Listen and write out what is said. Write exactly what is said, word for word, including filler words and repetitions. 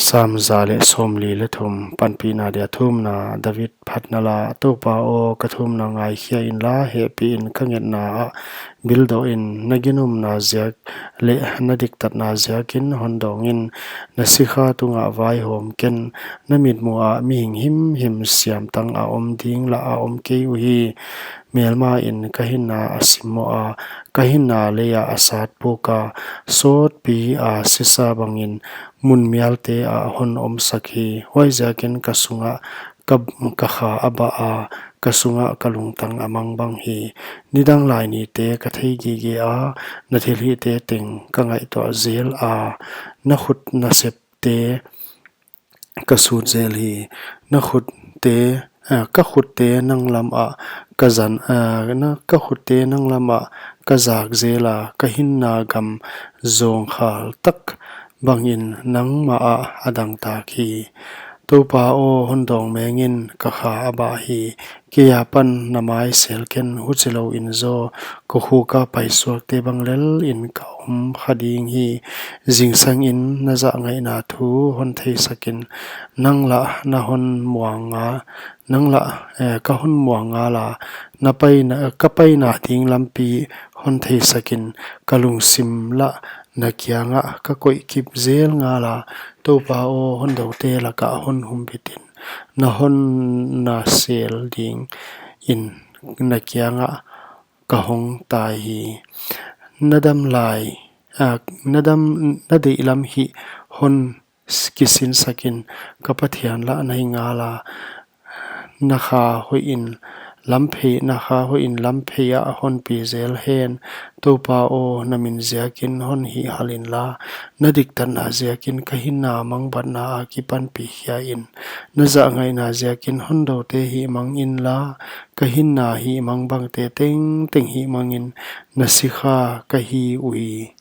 Cham za leh sawmli leh thum. Panpihna dia thumna. David phatna la. Toupa aw, ka thumna ngaikhia inla, hehpih in ka ngetna ah bildoh in. Na ginumna ziak leh na diktatna ziakin hon dawng in. Na sikha tungah vaihawm ken. Na mitmuh ah mihing himhim siamtang a om ding lah a om kei uhi. Melma in ka hinna a simmoh a, ka hinna lei ah a sat puk a, sawtpi a sisa bangin mun mialte ah hon omsak hi. Huaiziakin ka sungah ka, ka kha a bah a, ka sungah ka lungtang a mangbang hi. Nidang lai nite ka theigige a, na thilhihte teng ka ngaihtuah zel a, na khut nasepte ka sut zel hi. Na khutte, eh, ka khutte nang lam ah ka zan, eh, na, ka khutte nang lam ah ka zak zel a, ka hinna gam zawngkhal tak bangin nangmah ah a dangtak hi. Toupa aw, hon dawng meng in, ka kha a bah hi. Kei akipan na mai sel ken, huchilou in zaw, kokhuk a paisuakte bang lel in ka om kha ding hi. Zingsang in na zahngaihna thu hon theisak in. Nang lah na hon muang nga, nang lah, eh, ka hon muang ngal a, na paina, ka paina ding lampi hon theisak in. Ka lungsim lah na kiangah ka koih kip zel ngal a. Toupa aw, hondoute lakah hon humbit in. Na hon na sel dingin na kiangah ka hong tai hi. Na dam lai, ah, na dam, na deihlam hih hon s-, kisinsak in. Ka Pathian lah na hi ngal a. Na kha hoih in lamphei, na kha hoih in lamphei ah hon pi zel hen. Toupa aw, na min ziakin hon hihhal inla, na diktatna ziakin ka hinna mangbatna akipan pikhia in. Na zahngaihna ziakin hondoute hihmang inla, ka hinna hihmangbangte tengteng hihmang in. Na sikha ka hi uhi.